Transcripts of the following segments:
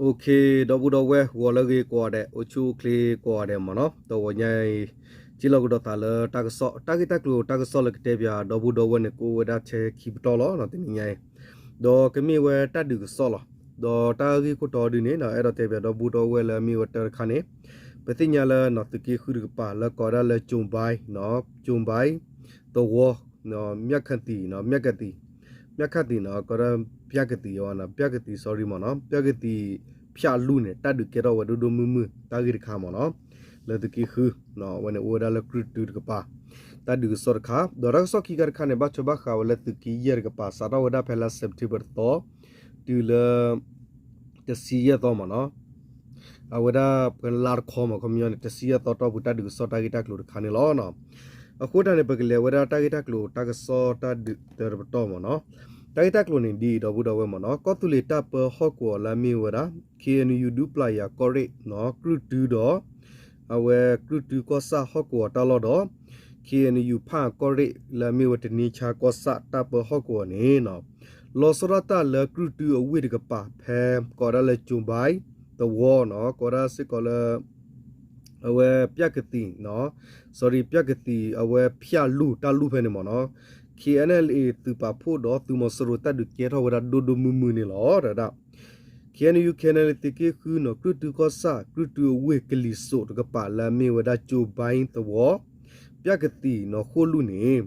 ဒီပုၢ်ဒီဝဲၢ် ဂီၤလၢအဂ့ၤကိးဂၤဒဲး, အိၣ်ဆူၣ်အိၣ်ချ့ကိးဂၤဒဲးမ့ၢ်နီၤ, တဂီၤညါအံၤ က့ၤလီၤကဒီးသးလၢတၢ်ကစီၣ်, တၢ်ဂ့ၢ်တၢ်ကျိၤတၢ်ကစီၣ်လၢကတဲပၠး ဒီပုၢ်ဒီဝဲၢ်န့ၣ် ကအိၣ်ဝဲဒၣ်ထဲခံပတီၢ်လီၤ တနံၤညါအံၤ, ဒီးကမ့ၢ်ဝဲတၢ်ဒုးကစီၣ်လီၤ. ဒီးတၢ်ဂ့ၢ်ခိၣ်တီဒုန့ၣ် အဲၣ်ဒိးတဲပၠးဒီပုၢ်ဒီဝဲၢ်လၢအမ့ၢ်ဝဲတၢ်တခါန့ၣ်, ပသ့ၣ်ညါလၢသုးက့ဃုတကပၤ လၢကိးဒၣ်လၢ ကၠိၤဘဲ, ကၠိၤဘဲ သဝီ မၠၣ်ခၣ်သံၣ်, မၠၣ်ခၣ်သံၣ်, မၠၣ်ခၣ်သံၣ်နီၤ, ကီးဒၣ် ပၠၣ်ကသံၣ်, ပၠၣ်ကသံၣ် sorry မ့ၢ်နီၤ, ပၠၣ်ကသံၣ်ဖၠၣ်လူၢ်န့ၣ် တၢ်ဒုးကဲထီၣ်ဝဲဒိၣ်ဒိၣ်မုၢ်မုၢ် တၢ်ဂ့ၢ်တခါမ့ၢ်နီၤ, လၢသုးက့ဃု, အဝဲန့ၣ်အိၣ်ဝဲဒၣ်လၢကြုၢ်တုတကပၤ, တၢ်ဒုးကစီၣ်တခါ, ဒီးတၢ်ကစီၣ်ခံခါတခါန့ၣ် ဘၣ်ထွဲဘၣ်ဃးဝဲလၢသုးက့ယဲၢ်တကပၤ စးထီၣ်ဝဲဒၣ်ဖဲလါ September တသီ, တုၤလၢ တဆံယဲၢ်သီမ့ၢ်နီၤ, အဝဲဒၣ်ပှၤလါတခီမ့ၢ် ခီပညီန့ၣ် တဆံယဲၢ်သီတီၢ်ပူၤ တၢ်ဒုးကစီၣ်တၢ်ဂ့ၢ်တၢ်ကျိၤတခါန့ၣ်လီၤ. အဃိတၢ်န့ၣ် ပကလဲၤဝဲဒၣ်တၢ်ဂ့ၢ်တၢ်ကျိၤတၢ်ကစီၣ်တၢ်ဒုးတၢတပတီၢ်မ့ၢ်နီၤ, တၢ်ဂ့ၢ်တၢ်ကျိၤန့ၣ်ဒ်အံၤ ဒီပုၢ်ဒီဝဲၢ်မ့ၢ်နီၤ, ကီၢ်သူလ့ၤတၢ်ပၢဟီၣ်ကဝီၤလၢအမ့ၢ်ဝဲဒၣ် KNU ဒူပျၤယၤကီၢ်ရ့ၣ်နီၤ ကြုၢ်တုဒီး အဝဲကြုၢ်တုကီၢ်ဆၣ်ဟီၣ်ကဝီၤတၢ်လီၢ်ဒီး KNU ဖၣ်အၣ်ကီၢ်ရ့ၣ် လၢအမ့ၢ်ဝဲတနံဆါကီၢ်ဆၣ်တၢ်ပၢဟီၣ်ကဝီၤန့ၣ်နီၤ, လီၤဆီဒၣ်တၢ်လၢကြုၢ်တုအဝ့ၢ်တကပၤ ဖဲကိးဒၣ်လၢ ကၠိၤဘဲ သဝီနီၤ, ကိးဒၣ်စ့ၢ်ကီးလၢ အဝဲပၠၣ်ကသံၣ်, စီၤရံပၠၣ်ကသံၣ် အဝဲဖၠၣ်လူၢ်တၢ်လူၢ်ဖဲန့ၣ်မ့ၢ်နီၤ, KNLA သုးပာ်ဖှိၣ်ဒီးသုးမီၤစိရိၤတၢ်ဒုးကဲထီၣ်ဝဲဒၣ်ဒိၣ်ဒိၣ်မုၢ်မုၢ်န့ၣ်လီၤ တဲဝဲဒၣ် KNU KNLA သုးက့ဃုနီၤ ကြုၢ်တုကီၢ်ဆၣ် ကြုၢ်တုအဝ့ၢ်ကလံၤစိးတကပၤလၢအမ့ၢ်ဝဲဒၣ် ကၠိၤဘဲသဝီ ပၠၣ်ကသံၣ်နီၤ ဃိၣ်လူၢ်န့ၣ်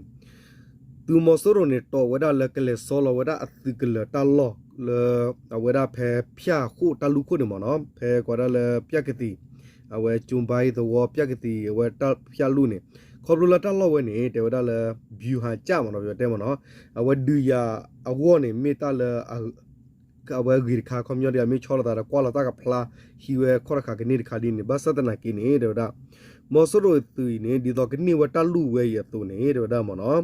သုးမီၤစိရိၤန့ၣ် တီၢ်ဝဲဒၣ်လၢကလဲၤဆီလီၤဝဲဒၣ်အသုးကလၢၤတၢ်လီၢ်လၢ အဝဲဒၣ်ဖဲဖၠၣ်ဃိၣ်တၢ်လူၢ်ခိၣ်န့ၣ်မ့ၢ်နီၤ, ဖဲကိးဒၣ်လၢပၠၣ်ကသံၣ်, အဝဲကၠိၤဘဲသဝီ ပၠၣ်ကသံၣ် အဝဲတၢ်ဖၠၣ်လူၢ်န့ၣ်, ခီဖျိလၢတၢ်လီၢ်ဝဲန့ၣ် တဲဝဲဒၣ်လၢ ဗျူဟာကျ မ့ၢ်နီၤ ပယီၤတဲမ့ၢ်နီၤ, အဝဲဒုးယၤအဂီၢ်န့ၣ် မ့ၢ်တၢ်လၢ အဝဲဂ့ၤတခါ ခီပညီဒ်အမ့ၢ်ဆီလီၤသးဒီးကွၢ်လီၤတၢ်ကဖျါ ဟံးဝဲခီၣ်တဃာ်ကန့ၢ်တခါဒ်န့ၣ် ဘၣ်ဆၣ်သနာ်က့န့ၣ် တဲဝဲဒၣ် မီၤစိရိၤသုးအံၤန့ၣ် ဒ်သိးကန့ၢ်ဝဲတၢ်လူၢ်ဝဲအံၤအသိးန့ၣ် တဲဝဲဒၣ်မ့ၢ်နီၤ,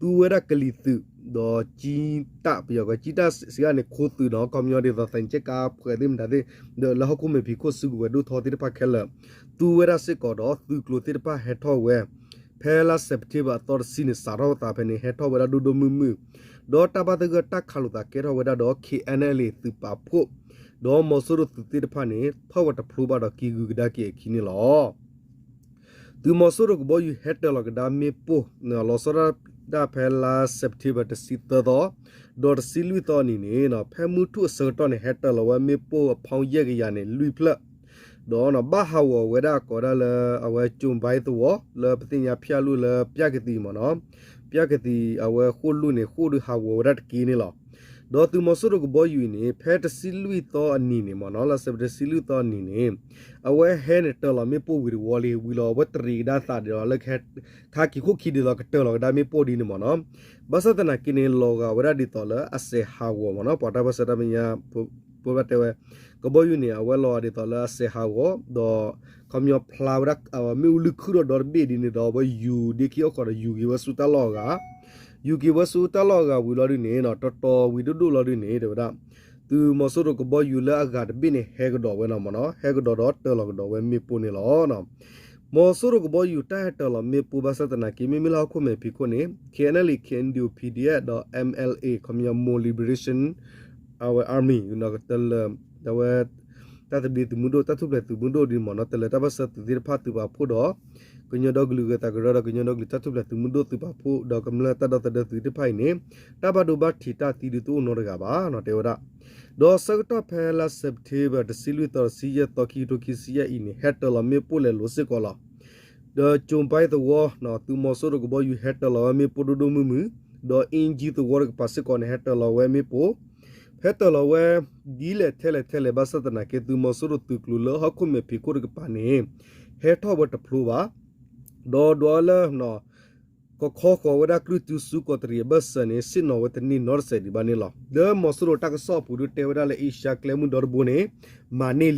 သူဝဲဒၣ်ကလံၤသုး ဒီးကၠံတၢ် ပယီၤကီးကၠံတၢ်စံးဂၤန့ၣ် ခိသုးနီၤ ခီပညီဒ်သိး သံချပ်ကား ပှဲၤသ့ၣ်မတၤသ့ၣ် ဒီးလၢဟီၣ်ခိၣ်မဲာ်ဖံးခိၣ်စုကဝဲၤဒိၣ်ထီသ့ၣ်တဖၣ်ခဲလၢာ် သူဝဲဒၣ်စ့ၢ်ကီးဒီး သုးကျိၤသ့ၣ်တဖၣ်ဟဲထီၣ်ဝဲ ဖဲလါစဲးပထ့ဘၢၣ်အသီတဆံန့ၣ် စးထီၣ်သးဖဲန့ၣ် ဟဲထီၣ်ဝဲဒၣ်ဒိၣ်ဒိၣ်မုၢ်မုၢ်, ဒီးတၢ်ဘၣ်သဂၢၢ်တၢ်ခးလိာ်သးကဲထီၣ်ဝဲဒၣ်ဒီး KNLA သုးပာ်ဖှိၣ် ဒီးမီၤစိရိၤသုးသ့ၣ်တဖၣ်န့ၣ် ထီၣ်ဝဲတဖျိဘၣ်ဒီးက့ၤဂုၤကဒါက့ၤအခံန့ၣ်လီၤ. သုးမီၤစိရိၤကဘီယူၤဟဲတၢၤလီၤကဒါမ့ၣ်ပိၢ် လီၤဆီဒၣ်တၢ်ဖဲလါစဲးပထ့ဘၢၣ် တဆံသၢသီ, ဒီးတဆံလွံၢ်သီအနံၤန့ၣ် ဖဲမုၢ်ထူၣ်အဆၢကတီၢ်န့ၣ် ဟဲတၢၤလီၤဝဲမ့ၣ်ပိၢ်အဖီယဲၢ်ကယၤန့ၣ် လွံၢ်ဖျၢၣ်, ဒီးဘၣ်ဟးဂီၤဝဲဒၣ်ကိးဒၣ်လၢ အဝဲကၠိၤဘဲသဝီ လၢပသ့ၣ်ညါဖၠၣ်လူၢ်လၢပၠၣ်ကသံၣ်မ့ၢ်နီၤ, ပၠၣ်ကသံၣ်အဝဲဃိၣ်လူၢ်န့ၣ် ဃိၣ်ဒုးဟးဂီၤဝဲဒၣ်တက့ၢ်န့ၣ်လီၤ. ဒီးသုးမီၤစိရိၤကဘီယူၤအံၤန့ၣ် ဖဲတဆံလွံၢ်သီအနံၤန့ၣ်မ့ၢ်နီၤ, လါစဲးပထ့ဘၢၣ် တဆံလွံၢ်သီအနံၤန့ၣ် အဝဲဟဲန့ၣ်တၢၤလီၤမ့ၣ်ပိၢ်ဝံၤတဝီလံ, ဝံၤလီၤအဝဲတရံးကဒါသးဒီးလၢ ခါက့ၤခိၣ်ခံဒ်သိးကတၢၤလီၤကဒါမ့ၣ်ပိၢ်ဒ်န့ၣ်မ့ၢ်နီၤ. ဘၣ်ဆၣ်သနာ်က့န့ၣ် လီၤဂာ်ဝဲဒၣ်ဒ်သိးလၢအစဲးဟးဂီၤမ့ၢ်နီၤ, ပှၤတၢ်ပၢၢ်ဆၢတၢ်မဲာ်ညါ ဖိဘၣ်တဲဝဲ ကဘီယူၤန့ၣ် အဝဲလီၤဂာ်ဒ်သိးလၢအစဲးဟးဂီၤ ဒီး ခီပညီဖျါဝဲဒၣ် မ့ၣ်အူလုၢ်ခုၣ်ထီၣ်ဒီတဘ့ၣ်ဒ်န့ၣ်ဒီး အဝဲယူၤဒ့ခံအီၣ်ဃီဒီး ယူၤက့ၤဝဲဆူတၢ်လီၢ်အဂၤ, ယူၤက့ၤဝဲဆူတၢ်လီၢ်အဂၤဝံၤလီၤဒ်န့ၣ် တီတီဝံၤဒိၣ်ဒိၣ်လီၤဒ်န့ၣ် တဲဝဲဒၣ် သုးမီၤစိရိၤကဘီယူၤလၢအဂၤတဘ့ၣ်န့ၣ် ဟဲကဒီးဝဲလီၤမ့ၢ်နီၤ, ဟဲကဒီးဒီးတၢၤလီၤကဒီးဝဲမ့ၣ်ပိၢ်န့ၣ်လီၤ. မီၤစိရိၤကဘီယူၤတၢ်ဟဲတၢၤလီၤမ့ၣ်ပိၢ်ဘၣ်ဆၣ်သနာ်က့ မ့မ့ၢ်လၢဟီၣ်ခိၣ်မဲာ်ဖံးခိၣ်န့ၣ် KNLA KNDO PDF ဒီး MLA ခီပညီ Mon Liberation အဝဲ Army တလၢာ် အဝဲ တၢ်သဘျ့သုးမုၢ်ဒိၣ် တၢ်ထူၣ်ဖျဲးသုးမုၢ်ဒိၣ်ဒ်မ့ၢ်နီၤ, တလၢာ်တၢ်ပၢၢ်ဆၢသုးသ့ၣ်တဖၣ်သုးပာ်ဖှိၣ်ဒီး ကညီဒီကလုာ်ဂၢၤသးကရၢဒီး ကညီဒီကလုာ်တၢ်ထူၣ်ဖျဲးသုးမုၢ်ဒိၣ်သုးပာ်ဖှိၣ်ဒီး ကမျၢၢ်တၢ်ဒီသဒၢသုးသ့ၣ်တဖၣ်အံၤန့ၣ် တၢ်ဘၣ်ဒိဘၣ်ထံးတၢ်သံဒုးတအိၣ်နီတဂၤဘၣ်နီၤ တဲဝဲဒၣ်. ဒီးဆၢကတီၢ်ဖဲလါစဲးပထ့ဘၢၣ် တဆံလွံၢ်သီ တဆံယဲၢ်သီ ခံကထိခံဆံယဲၢ်အံၤန့ၣ် ဟဲတၢၤလီၤမ့ၣ်ပိၢ်လဲၤလိၤစ့ၢ်ကီးလီၤ. ဒီးကၠိၤဘဲသဝီ သုးမီၤစိရိၤကဘီယူၤဟဲတၢၤလီၤဝဲမ့ၣ်ပိၢ်ဒိၣ်ဒိၣ်မုၢ်မုၢ်, ဒီးအ့ကၠံသဝီတကပၤစ့ၢ်ကီးန့ၣ် ဟဲတၢၤလီၤဝဲမ့ၣ်ပိၢ် ဟဲတၢၤလီၤဝဲ ဒ်လဲၣ်ထဲလဲၣ်ထဲလဲၣ်ဘၣ်ဆၣ်သနာ်က့ သုးမီၤစိရိၤသုးကျိၤလၢဟီၣ်ခိၣ်မဲာ်ဖံးခိၣ်တကပၤန့ၣ် ဟဲထီၣ်ဝဲတဖျိဘၣ်. ဒီးဒွးလၢ ကခီဃီၤဝဲဒၣ်ကြုၢ်တုဆူကီးတရံးအဘၢၣ်စၢၤန့ၣ် ဆ့ၣ်နီၤဝဲတန့ၢ်နီတစဲးဒံးဘၣ်န့ၣ်လီၤ. လၢမီၤစိရိၤတၢ်ကစီၣ်အပူၤဒုးတဲဝဲဒၣ်လၢ အ့ရှါကျဲမုၢ်ဒီတဘိန့ၣ် မၤန့ၢ်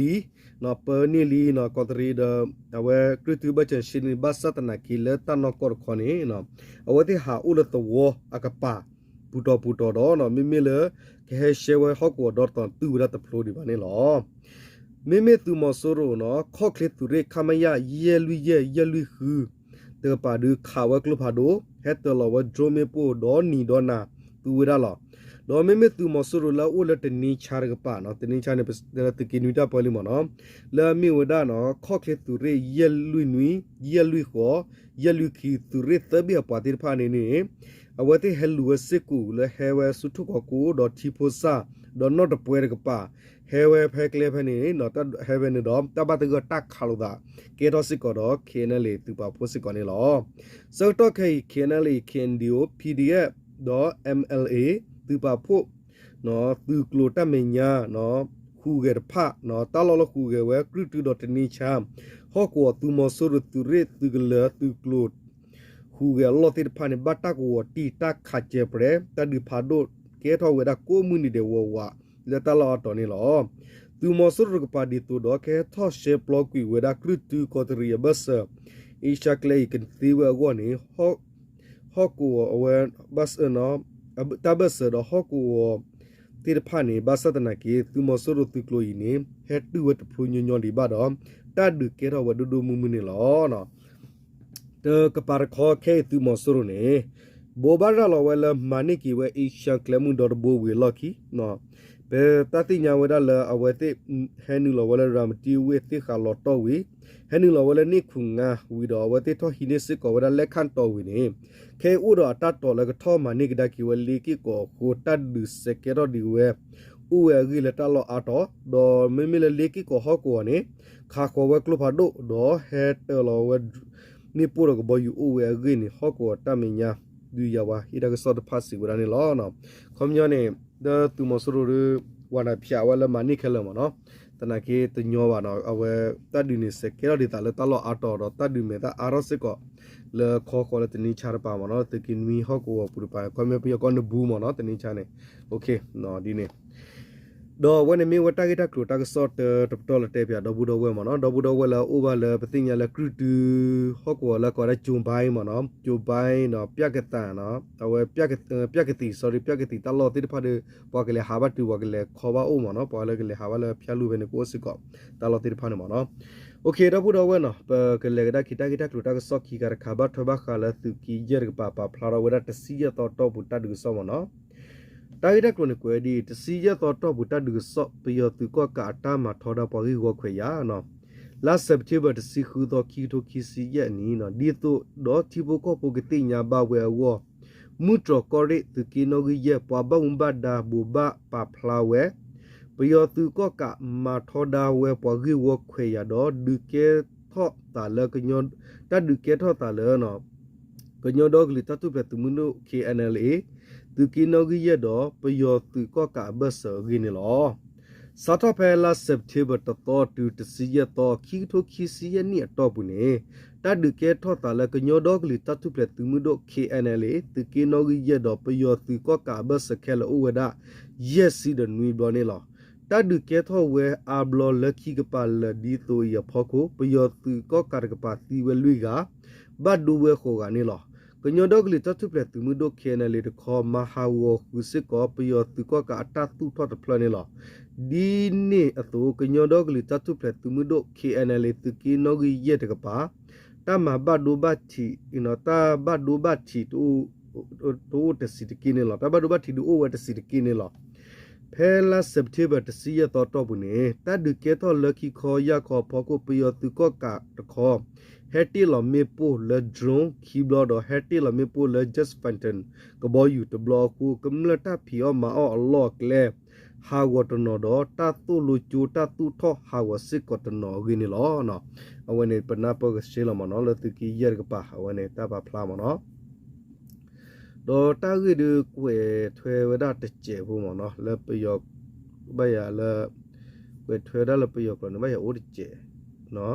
လံ ပၢန့ၢ်လံ ကီးတရံးဒီး အဝဲကြုၢ်တုဘၢၣ်စၢၤဆ့န့ၣ် ဘၣ်ဆၣ်သနာ်က့လၢတၢ်နီၢ်ကီၢ်တခီန့ၣ် အဝဲသ့ၣ်ဟးအိၣ်လၢသဝီအကပၤ ပူၤတီၤပူၤတီၤဒီး မ့မ့ၢ်လၢ ကဟဲရှဲဝဲဟီၣ်ကဝီၤဒီတသီ တုၤဝဲဒၣ်တဖျိဒံးဘၣ်န့ၣ်လီၤ. မ့မ့ၢ်သုးမီၤစိရိၤနီၤ ခီၣ်ချ့သုးရ့ၣ် ခမရ ယဲၢ်လွံၢ်ယဲၢ် ယဲၢ်လွံၢ်ဃု တကပၤဒုးခးဝဲကျိဖးဒိၣ် ဟဲတၢၤလီၤဝဲ drone မ့ၣ်ပိၢ်ဒီးနံၤဒီးနၤ သူဝဲဒၣ်လီၤ. ဒီးမ့မ့ၢ်သုးမီၤစိရိၤလၢအအိၣ်လၢတနံၤဆါတကပၤနီၤ, တနံၤဆါန့ၣ် သုးက့နွံတၢ်ပၢလံမ့ၢ်နီၤ, လၢအမ့ၢ်ဝဲဒၣ်နီၤ ခီၣ်ချ့သုးရ့ၣ် ယဲၢ်လွံၢ်နွံ, ယဲၢ်လွံၢ်ဃိး, ယဲၢ်လွံၢ်ခံ သုးရ့ၣ်သၢဘ့ၣ်အပှၤသ့ၣ်တဖၣ်န့ၣ်န့ၣ် အဝဲသ့ၣ်ဟဲလူၤဝဲစ့ၢ်ကီးလၢဟဲဝဲဆူထူၣ်ကီၢ်ကိၣ်ဒီးထံဖိစၢ် ဒီးနီၣ်တပှဲၤတကပၤ ဟဲဝဲဖဲကျဲဖဲန့ၣ် ဟဲဖဲန့ၣ်ဒီး တၢ်ဘၣ်သဂၢၢ်တၢ်ခးလိာ်သး ကဲထီၣ်စ့ၢ်ကီးဒီး K N L A သုးပာ်ဖှိၣ်စ့ၢ်ကီးန့ၣ်လီၤ. ဆၢကတီၢ်ခဲအံၤ K N L A, K N D O, P D F ဒီး M L A သုးပာ်ဖှိၣ် သုးကျိၤတၢ်မဲာ်ညါ ဟူးဂဲၤတဖၣ် တၢ်လီၢ်လၢဟူးဂဲၤဝဲ ကြုၢ်တုဒီးတနံၤဆါ ဟီၣ်ကဝီၤသုးမီၤစိရိၤသုးရ့ၣ်သုးကလၢၤ သုးကျိၤ ဟူးဂဲၤအလီၢ်သ့ၣ်တဖၣ်န့ၣ် ဘၣ်တၢ်ကဝီၤတံၢ်တၢ်ခးစဲးပြဲး တၢ်ဒုးဖးဒိၣ်ကဲထီၣ်ဝဲဒၣ်ကိးမုၢ်နံၤဒဲးဝးဝး လၢတၢ်လီၢ်အါတီၤန့ၣ်လီၤ. သုးမီၤစိရိၤတကပၤဒ်သိးဒီး ကဟဲထီၣ်ရှဲပျီကွံာ်ဝဲဒၣ်ကြုၢ်တုကီးတရံးအဘၢၣ်စၢၤ အ့ရှါကျဲအံၤကသ့ဝဲအဂီၢ်န့ၣ် ဟီၣ်ကဝီၤအဝဲ ဘၣ်စၢၤ တၢ်ဘၢၣ်စၢၤဒီးဟီၣ်ကဝီၤသ့ၣ်တဖၣ်န့ၣ် ဘၣ်ဆၣ်သနာ်က့ သုးမီၤစိရိၤသုးကျိၤအံၤန့ၣ် ဟဲတုၢ်ဝဲတဖျိညီညီဒံးဘၣ်ဒီး တၢ်ဒုးကဲထီၣ်ဝဲဒိၣ်ဒိၣ်မုၢ်မုၢ်န့ၣ်လီၤ. တကပၤတခီခဲအံၤသုးမီၤစိရိၤန့ၣ် ဘိးဘၣ်ရၤလီၤဝဲလၢမၤန့ၢ်က့ၤဝဲအ့ရှါကျဲမုၢ်ဒီတဘိဝံၤအလီၢ်ခံ ပတၢ်သ့ၣ်ညါဝဲဒၣ်လၢအဝဲသ့ၣ်ဟဲနုာ်လီၤဝဲလၢရၤမတံဝ့ၢ်သ့ၣ်ဃးလီၤတီၢ်ဝံၤ ဟဲနုာ်လီၤဝဲလၢန့ၣ်ခူၣ်ငါဝံၤဒီး အဝဲသ့ၣ်ထီၣ်ဟံးန့ၢ်စ့ၢ်ကီးဝဲဒၣ်လဲၣ်ခၣ်တီဝံၤန့ၣ် ခဲအံၤအိၣ်ဒီးအတၢ်တိာ်လၢကထီၣ်မၤန့ၢ်ကဒါက့ၤဝဲလ့က့ၢ်ကီးအဃိ တၢ်ဒုးစဲးကဲထီၣ်ဒံးဝဲ အိၣ်ဝဲအဂ့ၢ်လၢတၢ်လီၢ်အါတီၤ ဒီးမ့မ့ၢ်လၢလ့က့ၢ်ကီးဟီၣ်ကဝီၤန့ၣ် ခးဃီၤဝဲကျိဖးဒိၣ် ဒီးဟဲတၢၤလီၤဝဲ န့ၢ်ပိၢ်ဒီးကဘီယူၤအိၣ်ဝဲအဂ့ၢ်န့ၣ် ဟီၣ်ကဝီၤတၢ်မဲာ်ညါ ဒုးယၤဝဲဟ့ၣ်တၢ်ကစီၣ်တဖၣ်စံးဝဲဒၣ်န့ၣ်လီၤ. ခီပညီန့ၣ် ဒီးသုးမီၤစိရိၤဒီး ဝၤနၤဖၠးဝဲလၢမၤန့ၢ်ခဲလၢာ်မ့ၢ်နီၤ သနာ်က့တညီဘၣ်နီၤ အဝဲတၢ်ဒုးန့ၣ်စဲးကဲထီၣ်ဒံးသးလၢတၢ်လီၢ်အါတီၤဒီး တၢ်ဒုးမဲာ်သၣ်အါထီၣ်စ့ၢ်ကီး လၢခီဃီလၢတနံၤဆါတကပၤမ့ၢ်နီၤ သုးက့နွံဟီၣ်ကဝီၤပူၤတကပၤ ခီပညီပယီၤကီၢ်နဘူမ့ၢ်နီၤ တနံၤဆါန့ၣ် ဒ်န့ၣ် ဒီးအဝဲန့ၣ်မ့ၢ်ဝဲတၢ်ဂ့ၢ်တၢ်ကျိၤတၢ်ကစီၣ်တပတီၢ်လၢတဲပၠးဒီပုၢ်ဒီဝဲၢ်မ့ၢ်နီၤ ဒီပုၢ်ဒီဝဲၢ်လၢအအိၣ်ဘၣ်လၢပသ့ၣ်ညါလၢကြုၢ်တု ဟီၣ်ကဝီၤလၢကိးဝဲဒၣ် ကၠိဘါမ့ၢ်နီၤ ကၠိဘါဒီး ပျၢ်ကသံ အဝဲ ပျၢ်ကသံ sorry ပျၢ်ကသံတၢ်လီၢ်သ့ၣ်တဖၣ်ဒီး ပှၤကလဲၤဟးဘၣ်တုၤ ပှၤကလဲၤခီဘၣ်အိၣ်မ့ၢ်နီၤ ပှၤလၢကလဲၤဟးဘၣ်လၢဖၠၣ်လူၢ်ဖဲန့ၣ် ကအိၣ်စ့ၢ်ကီး တၢ်လီၢ်သ့ၣ်တဖၣ်န့ၣ်မ့ၢ်နီၤ ဒီပုၢ်ဒီဝဲၢ်နီၤ ပကလဲၤကဒါက့ၤတၢ်ဂ့ၢ်တၢ်ကျိၤတၢ်ကစီၣ်ခံခါတခါ ဘၣ်ထွဲဘၣ်ဃးလၢသုးက့ယဲၢ်တကပၤ ပာ်ဖျါထီၣ်ဝဲဒၣ်တဆံယဲၢ်သီတီၢ်ပူၤတၢ်ဒုးကစီၣ်မ့ၢ်နီၤ တၢ်ဂ့ၢ်တၢ်ကျိၤန့ၣ်ကွဲးဒ်အံၤ တဆံယဲၢ်သီတီၢ်ပူၤတၢ်ဒုးကစီၣ် ပယီၤသုးကီၣ်ကးအတၢ်မၤထီဒါပှၤဂ့ၢ်ဝီခွဲးယာ် လါစဲးပထ့ဘၢၣ်တဆံဃုသီ ခံကထိခံဆံယဲၢ်နံၣ် ဒ်သိးဒီးထံဖိကီၢ်ဖိကသ့ၣ်ညါဘၣ်ဝဲအဂီၢ် မုၢ်တြီၤကီၢ်ရ့ၣ်သုးက့နီၣ်ဂံၢ်ယဲၢ် ပှၤဘၣ်မူဘၣ်ဒါဘိးဘၣ်ပာ်ဖျါဝဲ ပယီၤသုးကီၣ်ကးမၤထီဒါဝဲပှၤဂ့ၢ်ဝီခွဲးယာ်ဒီး ဒုးကဲထီၣ်သးလၢ တၢ်ဒုးကဲထီၣ်သးလၢ ကညီဒီကလုာ်တၢ်ထူၣ်ဖျဲးသုးမုၢ်ဒိၣ် K N L A သုးက့နီၣ်ဂံၢ်ယဲၢ်ဒီး ပယီၤသုးကီၣ်ကးအဘၢၣ်စၢၤအဂ့ၢ်န့ၣ်လီၤ. စးထီၣ်ဖဲလါစဲးပထ့ဘၢၣ်တသီတုၤတဆံယဲၢ်သီ ခံကထိခံဆံယဲၢ်နံၣ်အတီၢ်ပူၤန့ၣ် တၢ်ဒုးကဲထီၣ်သးလၢကညီဒီကလုာ်တၢ်ထူၣ်ဖျဲးသုးမုၢ်ဒိၣ် K N L A သုးက့နီၣ်ဂံၢ်ယဲၢ်ဒီးပယီၤသုးကီၣ်ကးအဘၢၣ်စၢၤခဲလၢာ်အိၣ်ဝဲဒၣ် ယဲၢ်ဆံဒီးနွံဘျီန့ၣ်လီၤ. တၢ်ဒုးကဲထီၣ်ဝဲအါဘျီလၢခံကပၤလၢာ်ဒ်သိးအံၤအဖီခိၣ် ပယီၤသုးကီၣ်ကးတကပၤသံဝဲလွံၢ်ဂၤ ဘၣ်ဒိဝဲဃိးဂၤန့ၣ်လီၤ. ကညီဒီကလုာ်တၢ်ထူၣ်ဖျဲးသုးမုၢ်ဒိၣ် K N L A တခီ မၤဟးဂီၤဃုာ်စ့ၢ်ကီးပယီၤသုးကီၣ်ကးအတၢ်သူၣ်ထီၣ်တဖျၢၣ်န့ၣ်လီၤ. ဒ်န့ၣ်အသိး ကညီဒီကလုာ်တၢ်ထူၣ်ဖျဲးသုးမုၢ်ဒိၣ် K N L A သုးက့နီၣ်ဂံၢ်ယဲၢ်တကပၤ တၢ်မၤဘၣ်ဒိဘၣ်ထံး တၢ်ဘၣ်ဒိဘၣ်ထံး တအိၣ်တဆံးတက့ၢ်န့ၣ်လီၤ. တၢ်ဘၣ်ဒိဘၣ်ထံးဒုးအိၣ်ဝဲတဆံးတက့ၢ်န့ၣ်လီၤ. ဖဲလါစဲးပထ့ဘၢၣ်တဆံယဲၢ်သီတီၢ်ပူၤန့ၣ် တၢ်ဒုးကဲထီၣ်လၢခံခီယၢ်ခီအဖီခိၣ် ပယီၤသုးကီၣ်ကးတခီ ဟဲတ့ၢ်လီၤမ့ၣ်ပိၢ်လၢ drone ခံဘျီဒီး ဟဲတ့ၢ်လီၤမ့ၣ်ပိၢ်လၢ jet fighter ကဘီယူၤတဘျီအဃိ ကမျၢၢ်တၢ်ဖံးအီၣ်မၤအီၣ်အလီၢ်အကျဲ ဟးဂီၤတနီၤဒီး တၢ်သိၣ်လိကၠိတၢ်သူၣ်ထီၣ်ဟးဂီၤစ့ၢ်ကီးတနီၤအဂ့ၢ်န့ၣ်လီၤ. အဝဲန့ၣ် ပနၢ်ပၢၢ်ကဆှဲလီၤမ့ၢ်နီၤ လၢသုးက့ယဲၢ်တကပၤ အဝဲန့ၣ် တၢ်ပာ်ဖျါမ့ၢ်နီၤ ဒီးတၢ်ဂ့ၢ်ဒုးကွဲးထွဲဝဲဒၣ်တစဲးဖိမ့ၢ်နီၤ လၢပယီၤ ဘၣ်ယၤလၢ ကွဲးထွဲဝဲဒၣ်လၢပယီၤကျိာ်န့ၣ် ဘၣ်ယၤအိၣ်တစဲးနီၤ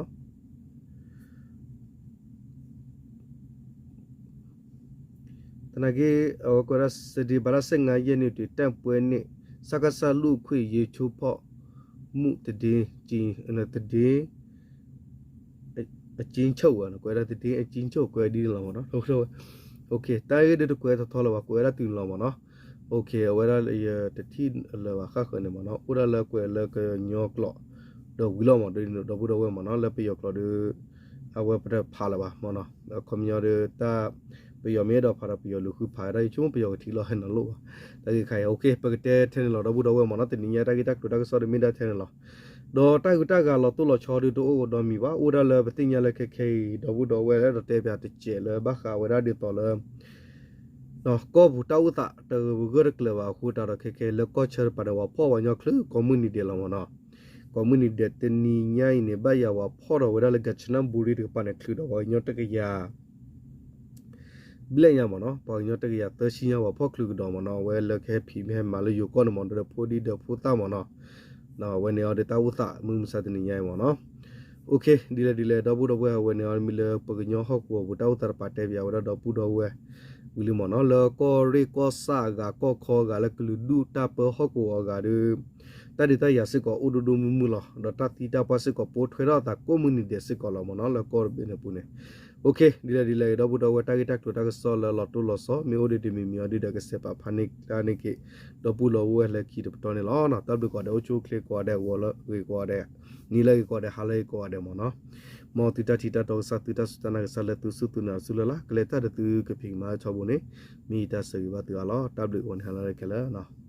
သနာ်က့ အဝဲကွဲးဒၣ် စံးဒံးဘၣ်လၢဆယ့်ငါးရက်နေ့တွင် တိုက်ပွဲနှင့် စကစ လူ့အခွင့်အရေးချိုးဖောက်မှု သတင်း သတင်း အကျဉ်းချုပ် ကွဲးဒၣ် သတင်းအကျဉ်းချုပ် ကွဲးဒ်န့ၣ်လီၤမ့ၢ်နီၤ တၢ်ဂ့ၢ်ဒုးတကွဲးထီထီလၢၤဘၣ် ကွဲးဝဲဒၣ်တုၤန့ၣ်လီၤမ့ၢ်နီၤ အဝဲဒၣ်ယတထံၣ်လၢၤဘၣ်ဃၣ်ဃၢၤန့ၣ်မ့ၢ်နီၤ အိၣ်ဒၣ်လၢကွဲးလၢကညီကျိာ် ဒီးဝံၤလီၤမ့ၢ် ဒီပုၢ်ဒီဝဲၢ်မ့ၢ်နီၤ လၢပယီၤကျိာ်ဒီး အဝဲပတဖးလၢၤဘၣ်မ့ၢ်နီၤ အခီပညီဒီးတၢ် ပယီၤမ့ၢ်အဲၣ်ဒိးဖးဒီးပယီၤလူၤဃုဖးဝဲဒၣ် ယဆိကမိၣ်ပယီၤကထံၣ်လီၤဟဲနၤလိၣ်ဘၣ်. တၢ်ဂ့ၢ်ခါအံၤ OK ပကတဲထဲန့ၣ်လီၤ ဒီပုၢ်ဒီဝဲၢ်မ့ၢ်နီၤ တနံၤညါတၢ်ဂ့ၢ်တၢ်ကျိၤတၢ်ကစီၣ်ဒ်မ့ၢ်ဒၣ်ထဲန့ၣ်လီၤ. ဒီးတၢ်ဂုၤတၢ်ဂၤလီၤတိၢ်လီၤဆီဒုးတအိၣ်ဒီးမံၤဘၣ် အိၣ်ဒၣ်လၢပသ့ၣ်ညါလၢခဲခဲအံၤ ဒီပုၢ်ဒီဝဲၢ်လၢဒီးတဲပၠးတစဲးလၢဘၣ်ဃးဝဲဒၣ်ဒ်သိးလၢ ကီၢ်ပူၤတၢ်အိၣ်သးတဂၢၢ်တကျၢၤဘၣ်အဃိ တၢ်ဒီးခဲခဲလၢကီၢ်ဆၢတပၤန့ၣ် ပှၤဖီၣ်ပှၤကညီချုးကိးမုၢ်နံၤဒဲးလီၤမ့ၢ်နီၤ. ကိးမုၢ်နံၤဒဲးတနံၤညါအံၤန့ၣ် ဘၣ်ယၤပှၤဖီၣ်ထီၣ်ဝဲဒၣ်လၢ ကမ်ချနဘူရီတကပၤန့ၣ် ချုးဒီးပှၤကညီတကယၤ ဘျဲၣ်ညါမ့ၢ်နီၤ ပှၤကညီတကယၤသၢဆံညါ ပှၤဖီၣ်ချုးကဒီးမ့ၢ်နီၤ အဝဲလၢကဟဲဖံးမ့ၢ်ဟဲမၤလၢယိၤကီၢ်န့ၣ်မ့ၢ်နီၤ ဒီးဖိဒံဒီးဖိသၣ်မ့ၢ်နီၤ. အဝဲန့ၣ်အီၤဒီးတၢ်အိၣ်သးမုၢ်မဆါတနံၤညါအံၤမ့ၢ်နီၤ. OK ဒ်လဲၣ်ဒ်လဲၣ် ဒီပုၢ်ဒီဝဲၢ် အဝဲန့ၣ်အီၤမ့ၢ်လၢပှၤကညီဟီၣ်ကဝီၤပူၤတၢ်အိၣ်သးတပၤတဲပၠးဝဲဒၣ်ဒီပုၢ်ဒီဝဲၢ် ဝံၤလံမ့ၢ်နီၤ လၢကီၢ်ရ့ၣ်ကီၢ်ဆၣ်အဂၤ ကီၢ်ခီအဂၤလၢကလုာ်ဒူၣ်တၢ်ပၢဟီၣ်ကဝီၤအဂၤဒီး တၢ်ဒုးတၢ်ယၤစ့ၢ်ကီးအိၣ်ဒိၣ်ဒိၣ်မုၢ်မုၢ်လီၤ ဒီးတၢ်သံတၢ်ပှၢ်စ့ၢ်ကီးပိာ်ထွဲထီၣ်အသးကိးမုၢ်နံၤဒဲးစ့ၢ်ကီးလီၤမ့ၢ်နီၤ လၢကီၢ်တဘ့ၣ်န့ၣ်ပူၤန့ၣ်. OK ဒ်လဲၣ်ဒ်လဲၣ် ဒီပုၢ်ဒီဝဲၢ် တၢ်ဂ့ၢ်တၢ်ကျိၤတၢ်ကစီၣ်လၢလီၤတိၢ်လီၤဆီ မ့ၢ်အိၣ်ဒံးတမံၤမံၤအီၤဒုးဒီး ကစဲးပာ်ဖျါန့ၢ်တၢ်န့ၢ်က့ၤ ဒီပုၢ်ဒီဝဲၢ်လၢခံတပတီၢ်န့ၣ်လီၤ. တၢ်ဘျုးကိးဂၤဒဲး အိၣ်ဆူၣ်အိၣ်ချ့ကိးဂၤဒဲး ဂီၤလၢအဂ့ၤကိးဂၤဒဲး နံၤလၢအဂ့ၤကိးဂၤဒဲး ဟါလၢအဂ့ၤကိးဂၤဒဲးမ့ၢ်နီၤ. မ်သုတၢ်ထံၣ်တၢ်တီကစၢ် သုတၢ်စူၢ်တၢ်နာ်ကစၢ် လၢသုစူၢ်သုနာ်သုလၢ်လၢ် ကလဲၤတၢ်ဒီးသုကဖံးကမၤအထီဘိန့ၣ် မ့ၢ်ယတၢ်ဆၢဂ့ၤဘၣ်သုအါလီၤ. တၢ်ဘျုးကိးဂၤဒဲး ဟါလၢအဂ့ၤခဲလၢာ်